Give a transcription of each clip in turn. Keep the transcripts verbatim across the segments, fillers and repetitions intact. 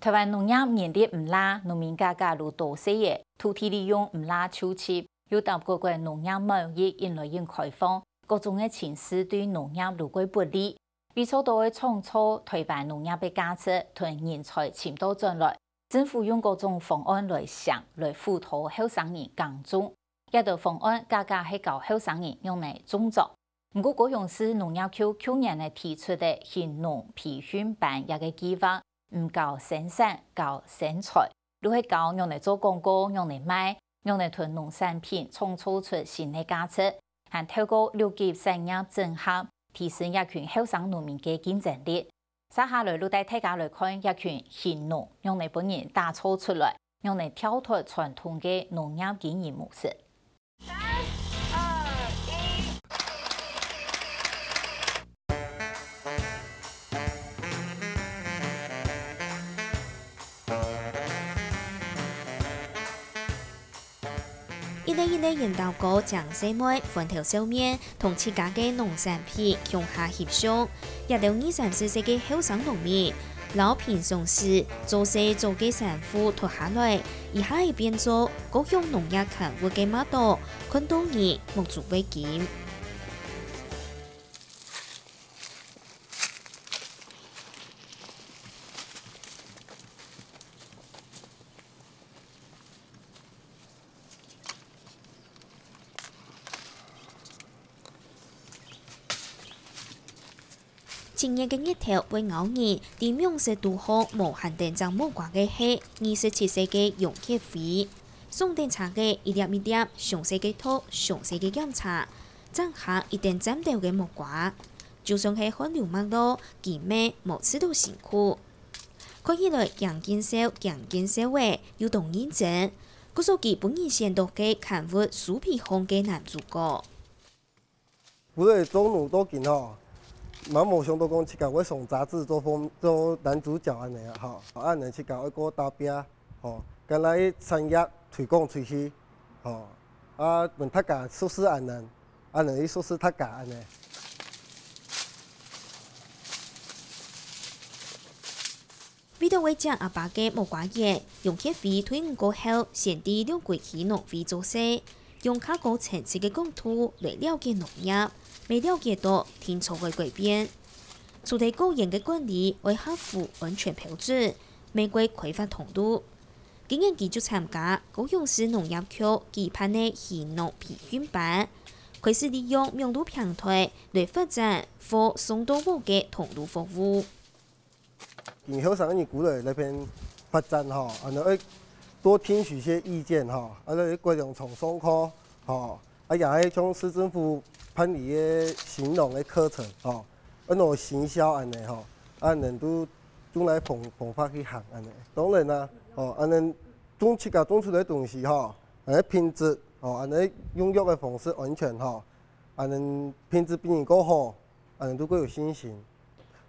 臺灣農業人力毋罅，農民價格摎多細个土地利用毋罅就接，又搭各國農業貿易引來引開放，各種个情勢對農業攏過不利。為著愛創造臺灣農業个價值，同人才尋到轉來，政府用各種方案來想，來輔導後生人耕種。這兜方案，價格係教後生人仰仔種作。 毋過高雄市農業局舊年仔提出个興農培訓班這个計畫，毋教生產，教生財，就係教仰仔做廣告，仰仔賣，仰仔同農產品創造出新个價值，還透過六級產業整合，提升這群後生農民个競爭力。接下來就帶大家來看這群興農仰仔分人打造出來，仰仔跳脫傳統个農業經營模式。 一粒一粒圓豆糕，靚細妹歡頭笑面，同自家个農產品共下翕相。這兜二三十歲个後生農民，摎平常時做事做个辛苦脫下來，一下仔變做各項農業刊物个Model，看到人目珠會金。 七月个日頭會枵人，在網室肚項無閒等摘木瓜个係二十七歲个楊傑輝。上等車个一粒一粒，詳細个擇，詳細个檢查，正下一等讚頭个木瓜。就算係汗流脈落，佢乜無試著辛苦。 看起來驚見笑驚見笑仔，又當認真。故所佢分人選著个刊物書皮項个男主角。本來做農到今吼，嘛無想著講自家會上雜誌做封做男主角恁仔啊吼，恁仔自家愛過打拚吼，將來產業推廣出去吼，啊分大家熟事恁仔。 恁仔去熟事大家恁仔。為著愛摘阿爸个木瓜園，楊傑輝退伍過後，先在六龜區農會做事，用較高層次个廣度來了解農業，乜了解著定著愛改變。除忒個人个管理愛合乎安全標準，乜過開發通路。 今年佢就參加高雄市農業局舉辦个興農培訓班，開始利用網路平台來發展貨送到屋个通路服務。因後生人過來這片發展吼，恁仔愛多聽取一些意見吼，恁仔改良廠上課吼，啊也係像市政府辦理个興農个課程吼，恁仔行銷恁仔吼，啊恁仔都 用來蓬蓬發去行恁仔。當然啦，吼，恁仔種自家種出來个東西吼，恁仔品質，吼，恁仔用藥个方式安全吼，恁仔品質比人過好，恁仔都過有信心。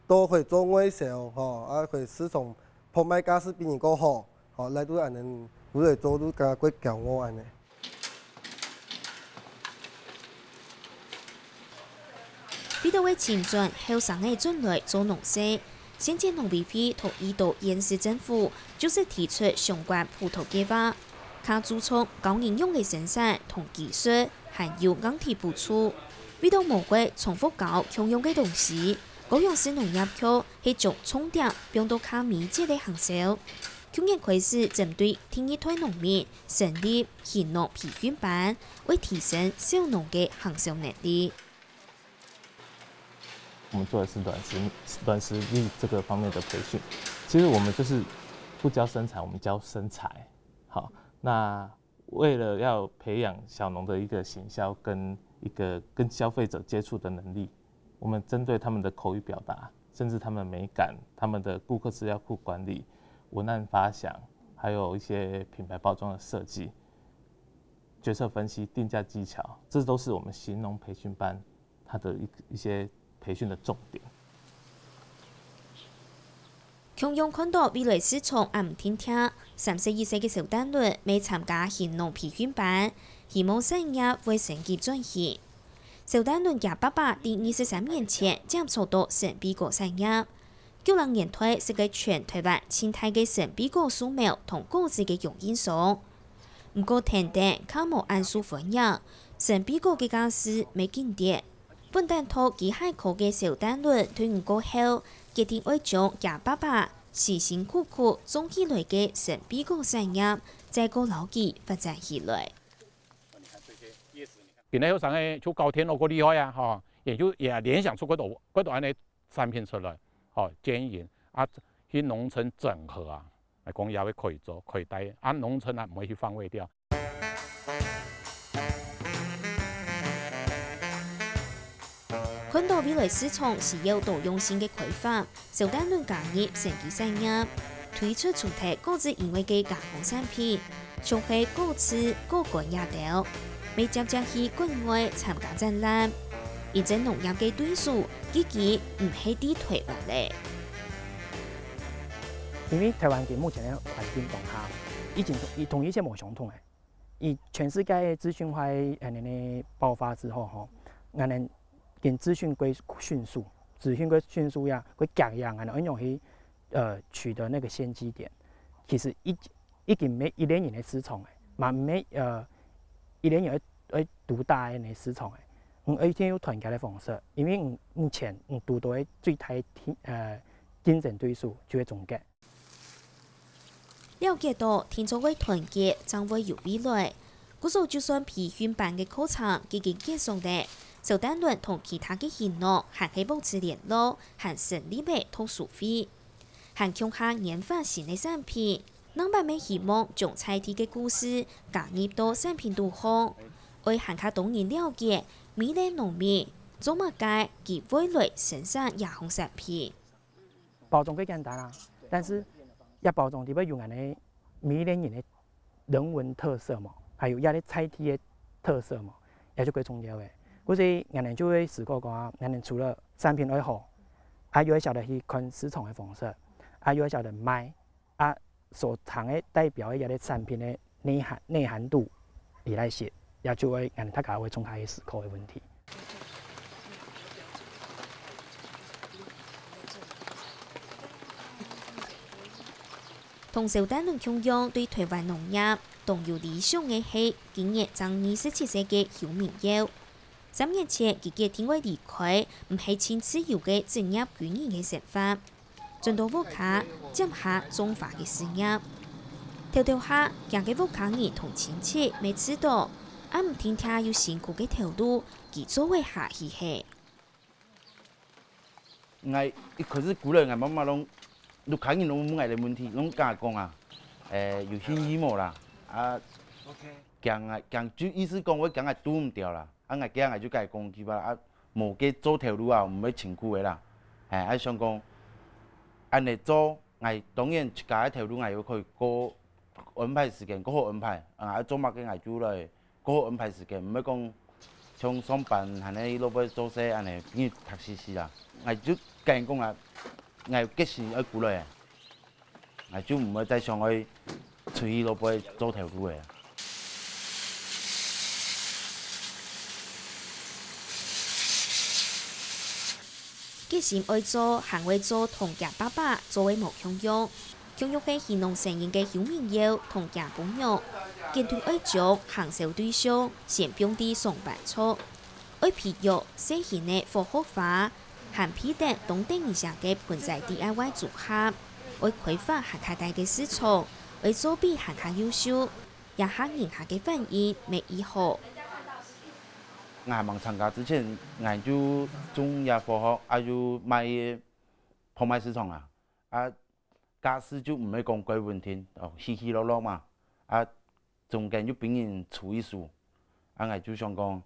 都可以做外銷吼，啊可以市場拍賣價數比人過好，吼，來到恁仔，有來做都感覺過驕傲恁仔。 為著愛尋轉後生仔轉來做農事，先前農委會同意著縣市政府就係提出相關輔導計畫，較注重教人仰仔生產同技術，還有硬體補助。為著無會重複教共樣个東西，高雄市農業局係將重點放到較敏捷个行銷。舊年開始針對第二代農民成立興農培訓班， 為提升小農个行銷能力。我们做的是软实软实力这个方面的培训。其实我们就是不教生产，我们教生财。好，那为了要培养小农的一个行销跟一个跟消费者接触的能力，我们针对他们的口语表达，甚至他们的美感、他们的顾客资料库管理、文案发想，还有一些品牌包装的设计、决策分析、定价技巧，这都是我们兴农培训班它的一一些培训的重点。共樣看著未來市場恁毋定定，三十一歲个蕭丹倫乜參加興農培訓班，希望產業會升級轉型。蕭丹倫厥爸爸在二十三年前接觸著神祕果產業，九零年代係該全臺灣盡大个神祕果樹苗同果子个供應商。毋過，天頂較無恁受歡迎，神祕果个價數乜緊跌。 分擔讀機械科个蕭丹倫退伍過後，決定愛將厥爸爸辛辛苦苦種起來个神祕果產業，再過摎佢發展起來。今日後生个就搞電腦過厲害啊，吼，也就也聯想出幾多幾多恁呢產品出來，吼，經營啊，去農村整合啊，來講也會可以做，可以帶啊，農村啊毋會去荒廢掉。 看到未來市場需要多樣性个開發，蕭丹倫加入生機產業，推出除忒果子以外个加工產品，像係果醋、果乾這兜，乜輒輒去國外參加展覽。因為農業个對手已經毋係在臺灣了。因為臺灣个目前个環境當下，已經同以前無相同了。 以全世界資訊化个恁呢爆發之後吼，𠊎等跟資訊過迅速，資訊過迅速呀，過遽遽，𠊎等愛仰去呃取得那個先機點，其實已已經無一個人个市場了，嘛無呃一個人愛愛獨大个市場了，嗯，一定要團結个方式，因為嗯目前嗯堵到个最大个呃競爭對手就係中國。 了解到定著會團結，正會有未來。故所就算培訓班个課程已經結束了，蕭丹倫同其他个同學還係保持聯絡，還成立了讀書會，還共下研發新个產品。另外乜希望將在地个故事加入到產品肚項，愛還較多人了解美濃農民做麼个，佢會來生產這項產品。 包裝較簡單啦，但是這包裝裡背有𠊎等美濃人个人文特色嘛，還有這个在地个特色嘛，這就較重要个。故所𠊎等就會思考講啊，𠊎等除了產品愛好，啊又愛曉得去看市場个方式，啊又愛曉得賣，啊所藏个代表个這个產品个 內涵內涵度，你來寫，也就會𠊎等大家會從開始思考个問題。同蕭丹倫共樣對臺灣農業當有理想个係今年正二十七歲个邱明耀。 三年前，佢決定愛離開毋係盡自由个職業軍人个生活，轉到屋下接下種花个事業。頭頭下，驚个屋下人同親戚乜知著，恁毋定定又辛苦个頭路，佢做會下去係。𠊎一開始過來，𠊎媽媽攏，屋下人攏問𠊎个問題，攏甲𠊎講啊，欸，有興趣無啦？啊，驚𠊎，驚就意思講會驚𠊎堵毋著啦。 啊，𠊎驚𠊎就甲伊講，佢話啊，無个做頭路啊，毋會辛苦个啦。嘿，啊，想講，恁呢做，𠊎當然自家个頭路，𠊎又可以過安排時間，過好安排。啊，愛做麼个，𠊎就來過好安排時間，毋會講像上班還係落尾做事恁呢，變到䌈死死啦。𠊎就甲𠊎講啊，𠊎有決心愛過來啊。 𠊎就毋會再想愛出去落尾做頭路个啊。決心愛做，還會做，同厥爸爸做个無共樣。共樣係漁農生人个邱明耀同厥餔娘，堅定愛將行銷對象先放在上班族。 愛培育細型个火火花，還配得當得人惜个盆栽DIY組合，愛開發還較大个市場，愛做比還較優秀，這下人客个反應乜異好。𠊎還吂參加之前，𠊎就種這火火，啊又賣拍賣市場啊，啊 價數就毋會講蓋穩定，哦，起起落落嘛。啊，中間又分人出一手。啊，𠊎就想講，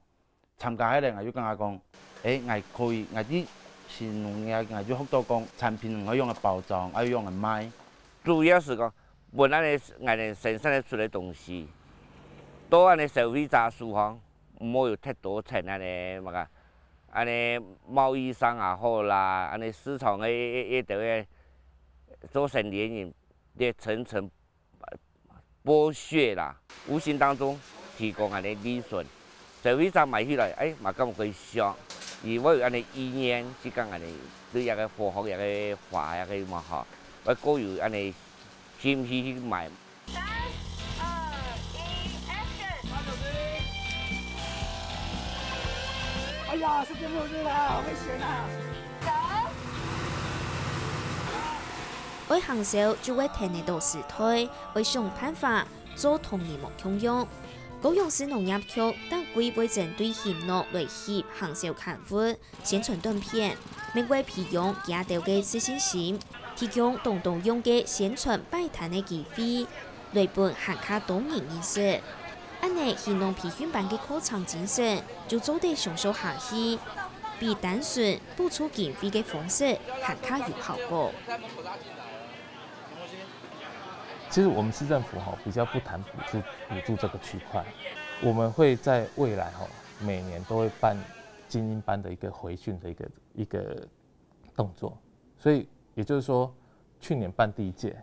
參加下來，𠊎就感覺講，欸，𠊎可以，𠊎在新農業，𠊎就學到講，產品愛仰般包裝，愛仰般賣。主要係講，分恁呢𠊎等生產得出个東西，到恁呢消費者手項，毋好有忒多層恁呢麼个，恁呢貿易商也好啦，恁呢市場个一一兜个做生理个人， 也層層剝削啦，無形當中提高𠊎个利潤。消費者買起來，欸，嘛感覺香，佢會有恁呢意念，就講恁呢，對這個火候、這個花、這個嘛吼，會過有恁呢心思去買。三、二、一，action！哎呀，時間沒有了啦，好危險啊！走。愛行銷就會跈得到時代，愛想辦法，做同人無共樣。高雄市農業局逐季會針對行農來翕行銷刊物、宣傳短片，乜會培養佢兜个自信心，提供當多樣个宣傳擺攤个機會，來分還較多人認識。恁呢，行農培訓班个課程精神就做得相續下去，比單純補助經費个方式還較有效果。 其實我們市政府吼比較不談補助補助這個區塊，我們會在未來吼每年都會辦精英班的一個回訓的一個一個動作，所以也就是說，去年辦第一屆，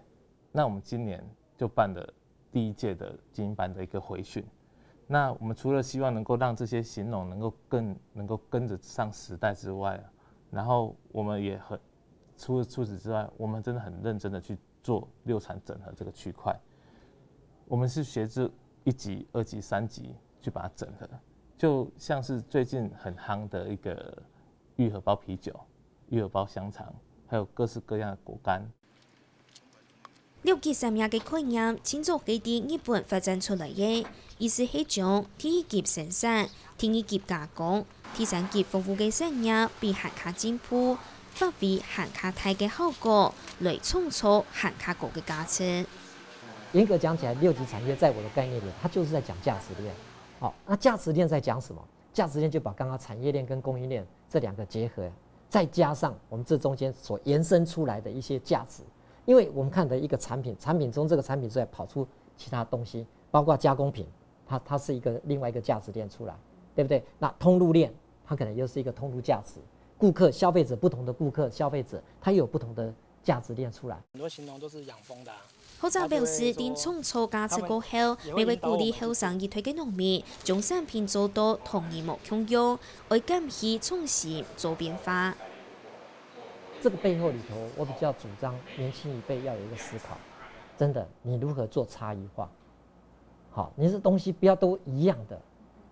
那我們今年就辦了第一屆的精英班的一個回訓。那我們除了希望能夠讓這些行農能夠更能夠跟得上時代之外，然後我們也很除了除此之外，我們真的很認真的去做六產整合這個區塊。我們是協助一級、二級、三級去把它整合，就像是最近很夯的一個玉荷包啤酒、玉荷包香腸，還有各式各樣的果乾。六級產業个概念，盡早係對日本發展出來个，意思係將第一級生產、第二級加工、第三級服務个產業比還較進步，發揮還較大个效果，來創造還較高个價值。嚴格講起來，六級產業在我的概念裡，它就是在講價值鏈。好，那價值鏈在講什麼？價值鏈就把剛剛產業鏈跟供應鏈这两个结合，再加上我们这中间所延伸出来的一些价值，因为我们看的一个产品，产品中这个产品之外跑出其他东西，包括加工品，它它是一个另外一个价值链出来，对不对？那通路链它可能又是一个通路价值，顾客消费者不同的顾客消费者，它又有不同的价值链出来。很多形容都是养蜂的、啊。学长表示，等创造价值过后，也会鼓励后生一代个农民，将产品做到同人无共样，爱敢去创新做变化。这个背后里头，我比较主张年轻一辈要有一个思考，真的，你如何做差异化？好，你是东西不要都一样的，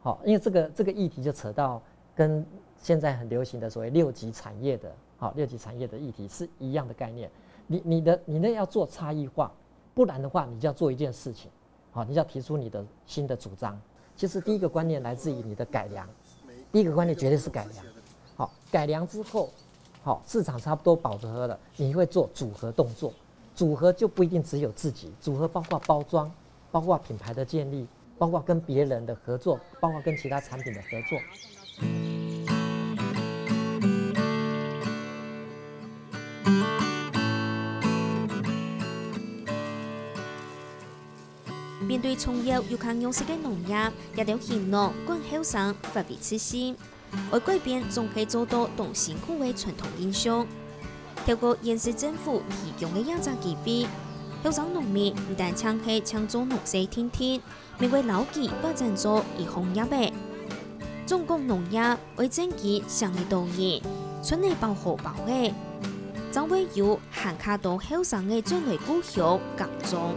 好，因为这个这个议题就扯到跟现在很流行的所谓六级产业的，好，六级产业的议题是一样的概念。你你的你那要做差异化，不然的话，你就要做一件事情，好，你就要提出你的新的主张。其实第一个观念来自于你的改良，第一个观念绝对是改良。好，改良之后，好，市场差不多饱和了，你会做组合动作，组合就不一定只有自己，组合包括包装，包括品牌的建立，包括跟别人的合作，包括跟其他产品的合作。面对从业又较弱势个农业，也要行农管后生发挥自信。 爱改变总系做到当辛苦个传统印象。透过县市政府提供个这只机会，后生农民毋单淨系淨做农事定定，乜会牢记发展做一行业个。总讲农业爱正经想个多人，穿个包好包个，正会有还较多后生个转来故乡耕种。